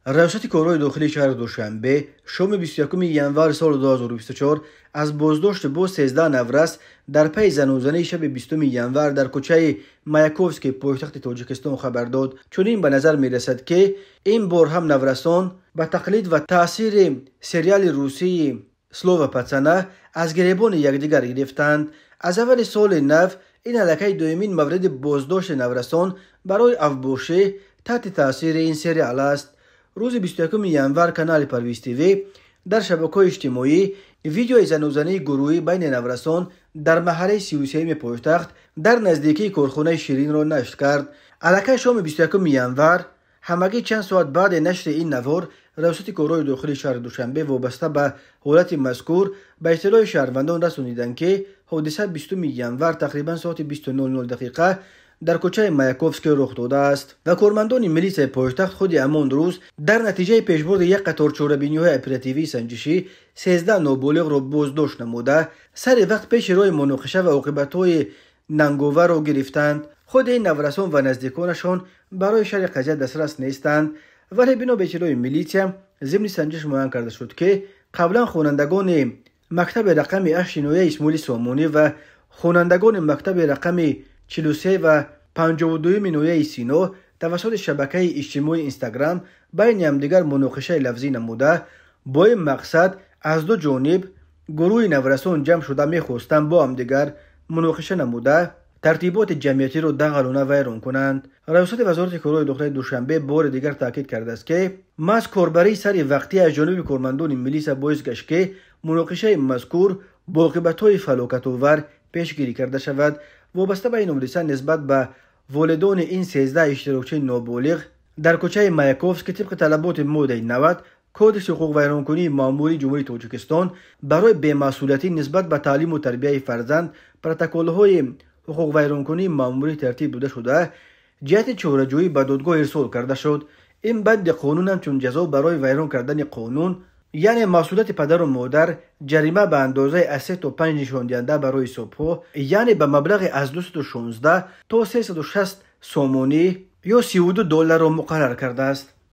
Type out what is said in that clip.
Раёсати корҳои дохилии шаҳри Душанбе шоми 21 январи соли 2024 аз боздошти боз 13 наврас дар пайи занозании шаби 20 январ дар кӯчаи Маяковский пойтахти Тоҷикистон хабар дод. Чунин ба назар мерасад, ки ин бор ҳам наврасон ба тақлид ва таъсири сериали русии «Слово пацана» аз гиребони якдигар гирифтанд. Аз аввали соли нав ин аллакай дуюмин мавриди боздошти наврасон барои авбошӣ таҳти таъсири ин сериал аст. Рӯзи 21 январ канали Парвиз ТВ дар шабакаҳои иҷтимоӣ видеои занозании гурӯҳӣ байни наврасон дар маҳаллаи 33-юми пойтахт дар наздикии корхонаи Ширинро нашр кард. Аллакай шоми 21 январ, ҳамагӣ чанд соат баъди нашри ин навор, Раёсати корҳои дохилии шаҳри Душанбе вобаста ба ҳолати мазкур ба иттилои шаҳрвандон расониданд, ки ҳодиса 20 январ тақрибан соати 20:00 дақиқа дар кӯчаи Маяковский рух додааст ва кормандони милитсияи пойтахт худи ҳамон рӯз дар натиҷаи пешбурди як қатор чорабиниҳои оперативии санҷишӣ 13 ноболиғро боздошт намуда, сари вақт пеши роҳи муноқиша ва оқибатҳои нанговарро гирифтанд. Худи ин наврасон ва наздиконашон барои шарҳи қазия дастрас нестанд, вале бино ба иттилои милитсия зимни санҷиш муайян карда шуд, ки қаблан хонандагони мактаби рақами 8 ноҳияи Исмоили Сомонӣ ва хонандагони мактаби рақами 43 ва 52-юми ноҳияи Сино тавассути шабакаи иҷтимоии Инстаграм байни ҳамдигар муноқишаи лафзӣ намуда, бо ин мақсад аз ду ҷониб гурӯҳи наврасон ҷамъ шуда мехостанд бо ҳамдигар муноқиша намуда, тартиботи ҷамъиятиро дағалона вайрон кунанд. Раёсати Вазорати корҳои дохилии Душанбе бори дигар таъкид кардааст, ки маҳз корбарии сари вақтӣ аз ҷониби кормандони милиса боис гашт, ки муноқишаи мазкур бо оқибатҳои фалокатовар пешгирӣ карда шавад. Вобаста ба ин ҳодиса нисбат ба волидони ин 13 иштирокчии ноболиғ дар кӯчаи Маяковский тибқи талаботи моддаи 90 Кодекси ҳуқуқвайронкунии маъмурии Ҷумҳурии Тоҷикистон барои бемасъулиятӣ нисбат ба таълиму тарбияи фарзанд протоколҳои ҳуқуқвайронкунии маъмурӣ тартиб дода шуда, ҷиҳати чораҷӯӣ ба додгоҳ ирсол карда шуд. Ин банди қонун ҳамчун ҷазо барои вайрон кардани қонун, яъне масъулияти падару модар, ҷарима ба андозаи аз 3 то 5 нишондиҳанда барои ҳисобҳо, яъне ба маблағи аз 216 то 360 сомонӣ ё 32 долларро муқаррар кардааст.